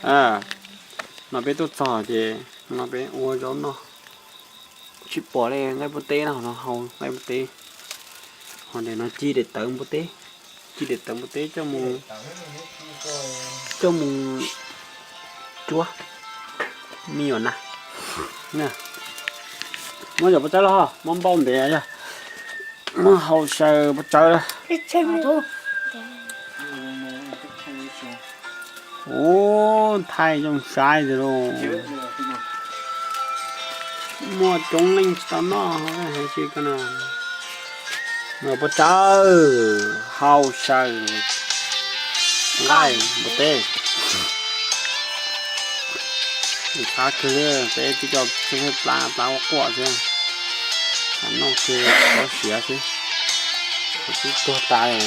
No peb tuaj txog ces no peb ua zaub noj. Tsis pom li nqaij npua teb no, no hau nqaij npua teb. Ho ntawm no ci daim tawv npua teb, ci daim tawv npua teb coj mus, coj mus cuab me nyuam nas. Muab cov paj tsawb los ho muab npau ntev yog muab hau xyaw paj tsawb. Ub, thaij zoo saib tiag lauj. Muaj coob leej tsis tau noj, hais tsis ko no. Muab paj tsawb, hau xyaw, nqaij npua teb. Qab kawg, peb tib co xyoob plab plab ua quaj xwb. Noj kiag txhob siav xwb, twb tuag tas.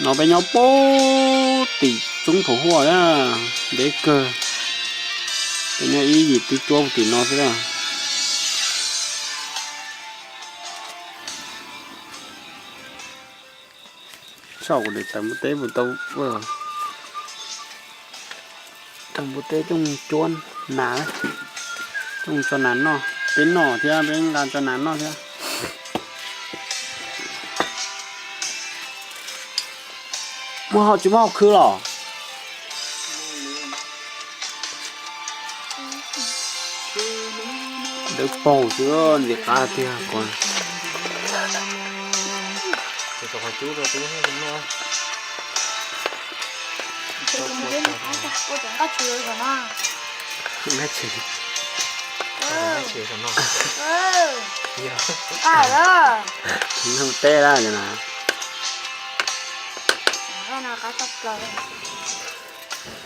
No peb nyob puag tim roob Phaum Huaj na, deb kawg. Peb nyob ib yim twb cuab puag tim no xwb na. Saum kuv daim tawv npua teb puas tau, tawv npua teb coj mus cuab nas, coj mus tso nas noj, peb noj thiab peb nqa tso nas noj thiab. Muaj hau tsis muaj hau khwv los? Dawb paug xwb, ntxim qab tiag kuv. Nqaij tshis, nqaij tshis no. Nqaij tshis no. Nqaij teb lawm na.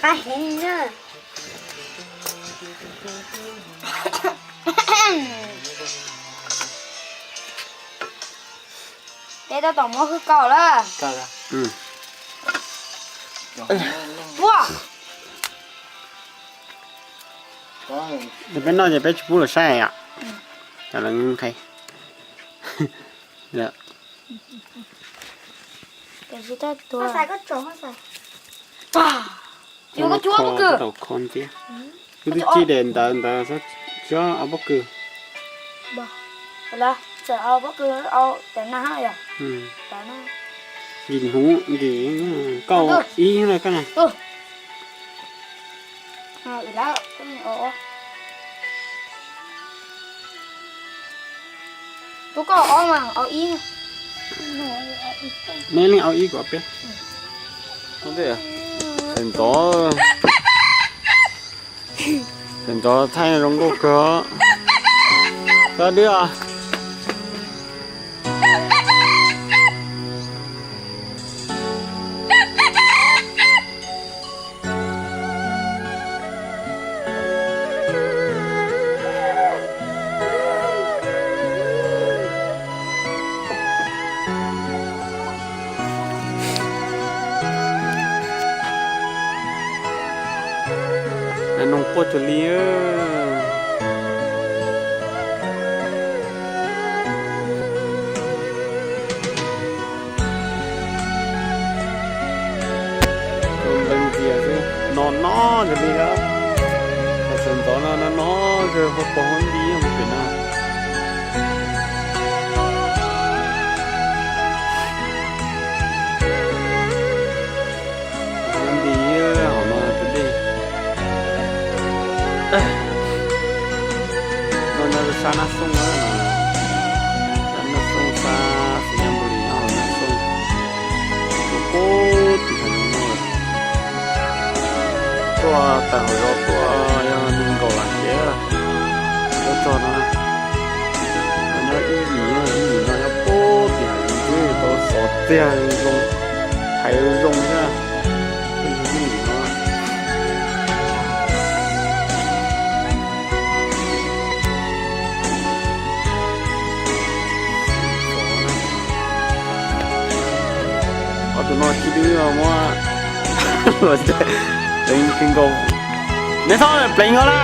Qab heev na. Peb tab tom muab hwj kaus lawm. Ua, peb noj ces peb tsis pub lawv saib os. Cov lawv nqhis. Koj tsis tau kho ntxiv. Wb twb ci daim ntawv ntawd, tsis ob pob kws. Yim hnub nkim, koj ib na koj na. Tub koj ob mas, ob ib. Neb leej ob ib kuv ob peb. Ntxov, ntxov thaij zoo nkauj kawg. Koj dwb os. Noog quaj cuag li. Nplees ntxias xwb, no no ntag li lawm. Tam sim ntxov no no no kawg, hauv paus hauv nti mus pem no. Hauv nti hauv no tus dej. No nyob rau sab Nab Xoo na, sab Nab Xoo, sab Xais Nyab Npus Lis nyob hauv Nab Xoo. Tuaj puag tim Hais Lus no, tuaj tawm hauv zos tuaj yog nees nkaum las kev tuaj txog no. Nyob ib yim, ib yim no nyob puag tim Hais Lus xwb, tau xov tiag zoo, hais zoo thiab. Ib yim no. Ob tug no ci dwb muab pleev kawg nkaus. Neb txhob pleev nkaus na.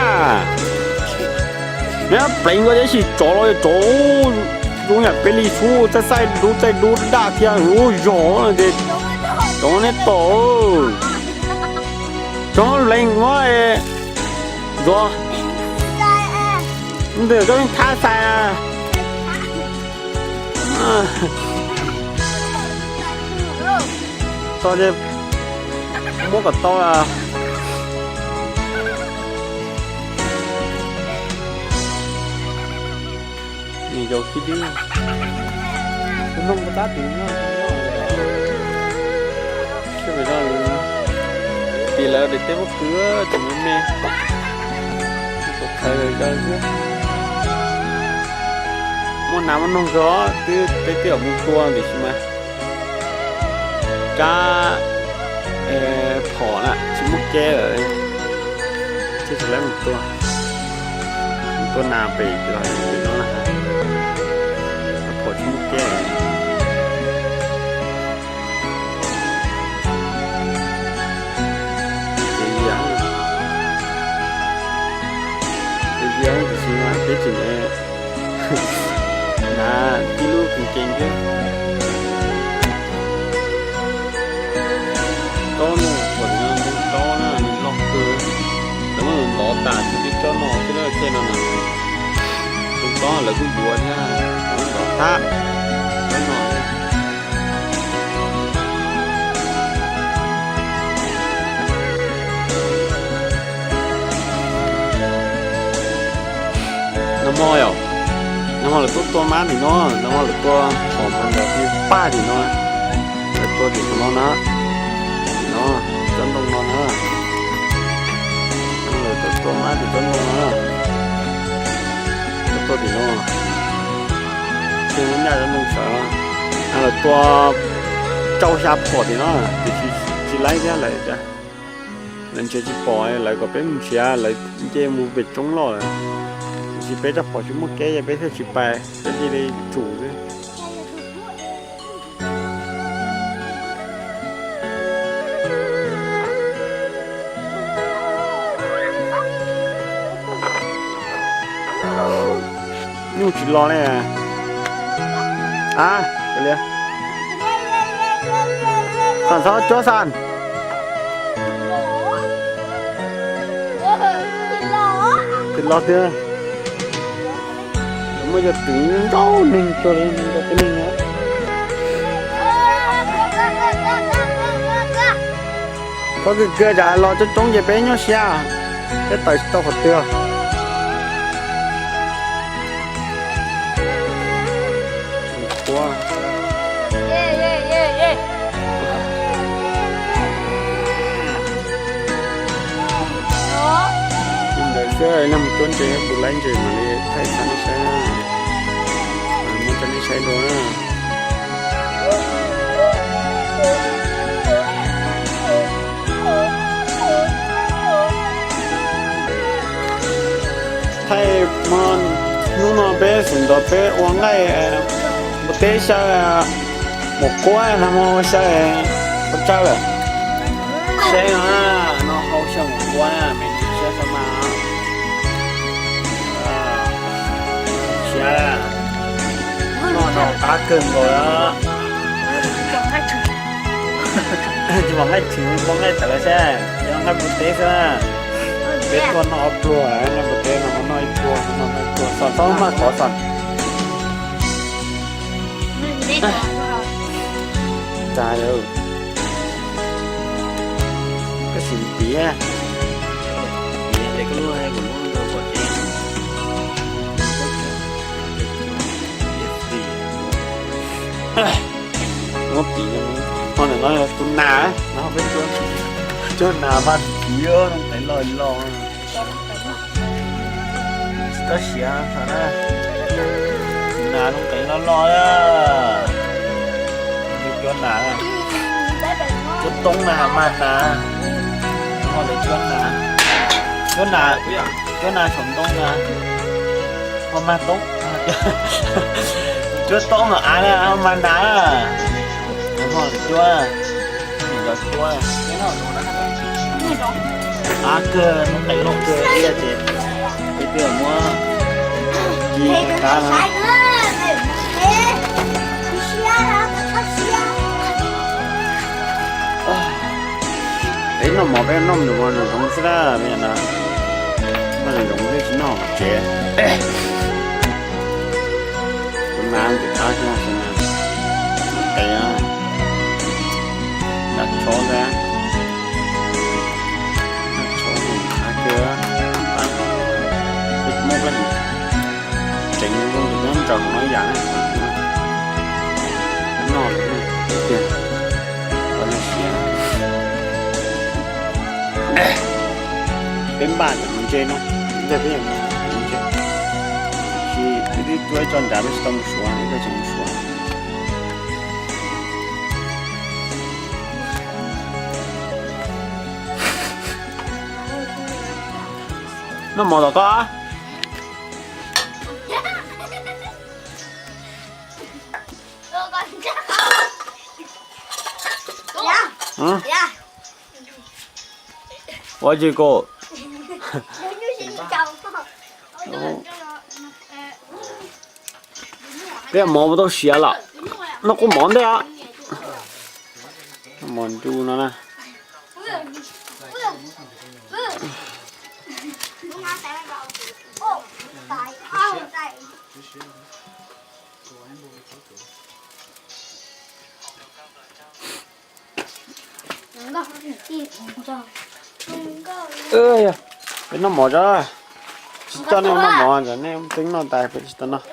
Neb pleev nkaus tab sis tsov los yog tsov. Tub yam peb li sub txaij txaij dub txaij dub daj thiab ub zog ces cov neb tom cov lees ua ntxuav ntws koj thab xais tso muab kom tau. Nws yau xib dib, kuv nug tab tis nyob, tim lawv daim teb pob kws tseem me me, kuv khaws lawm xwb. Muaj nas muaj noog kawg os, twb peb twb yuav mus tua tiam sis mas rab phom na tsis muaj keb lawm, thiaj tsis lab mus tua. Mus tua nas pem los pem no na, rab phom tsis muaj keb lawm. Ces yam, ces yam tiam sis mas peb tseem hnav tib lub kws cees thiab. Tsob no thaum nws ntoo tsob na nws loj kawg, lawv muab ntov tas tsis tsob no xwb na, tej no na, ntoo tsob lawv kuj yuav thiab, ntov tag tsob no. Nag hmo yom, nag hmo lawv tuaj tua mab tim no, nag hmo lawv tua phom mas ntawd paj tim no, lawv tua tim no na, tim no, tsob ntoo no na, lawv tuaj tua mab tim tsob ntoo no, lawv tua tim no, tsis muaj nyaj tsob ntoo sawv, lawv tua rau xya phom tim no, tiam sis tsis laib thiab lawm. Lawv nrhiav tsis pom lawv kom peb mus nrhiav, lawv nce mus pem roob loj lawm. Tiam sis peb rab phom tsis muaj keb ces peb thiaj tsis pais, peb cia li tsum xwb. Nyuj tsis los li. A, li, xam txhob cuab xam. Tsis los tiag. Muaj cov twm nrauj neeg cuag li neeg nrauj tib neeg na. Txhob kawg kawg, tsam los coob coob ces peb nyuaj siab, peb tawm tsis tau qhov twg. Li ntawd xwb, nej mus cuab ntses kuv laib ntses mam li thaij tso nej saib na. Muab tso nej saib dua na. Thaij, hnub no peb xub ntawd peb ua nqaij npua teb xyaw maum kuab, nag hmo xyaw pob tsawb lawm. Saib no, no hau xyaw maum kuab na, me ntsis siab xav mas. Siab, noj no qab kawg nkaus. Tsis pom nqaij tshwm, pom nqaij tawm lawm seb, yog nqaij npua teb xwb na. Peb tuaj noj ob pluag, nqaij npua teb no noj ib pluag, noj ib pluag, xam txhob maj qhov xam. Tag lawm. Koj sim piav. Muab piv, ho ntawm no yog tus nas, no peb cuab nas mas piv, zoo qev loj loj. Tsis txhob siav xav na. Nas zoo qev loj loj na. Cuab nas, cuab toob na, mag nas. Ho lawv cuab nas, cuab nas, cuab nas saum ntoo na. Ho mag toob, cuab toob los av na, ho mag nas na. Ho lawv cuab, nim cov cuab. Av kawg, noob qev loj kawg thiab ces peb twb muab ci kav no. Noj mov peb noj mus nroos xwb na, noj mus nroos peb tsis noj tsev. Tus nas tus qab kiag xwb na, qe, dab tshob xwb, dab tshob qab kiag, peb muab peb tseev zoo nyob ntsaws hauv no ib yam na, noj tiag, ua siav. Peb npaj tseem mus ntse no, ntse peb mus ntse, tsis twb tuaj ib tso nrad peb tsis tau mus suav, ib tso tseem mus suav. Noj mov tom koj. Ua tsis kum. Peb mov tau siav lawm, noj kub mov ntej os. Mov nruj no na. Peb noj mov tso, tsis coj nej noj mov, nej tseem noj tas peb tsis tau noj.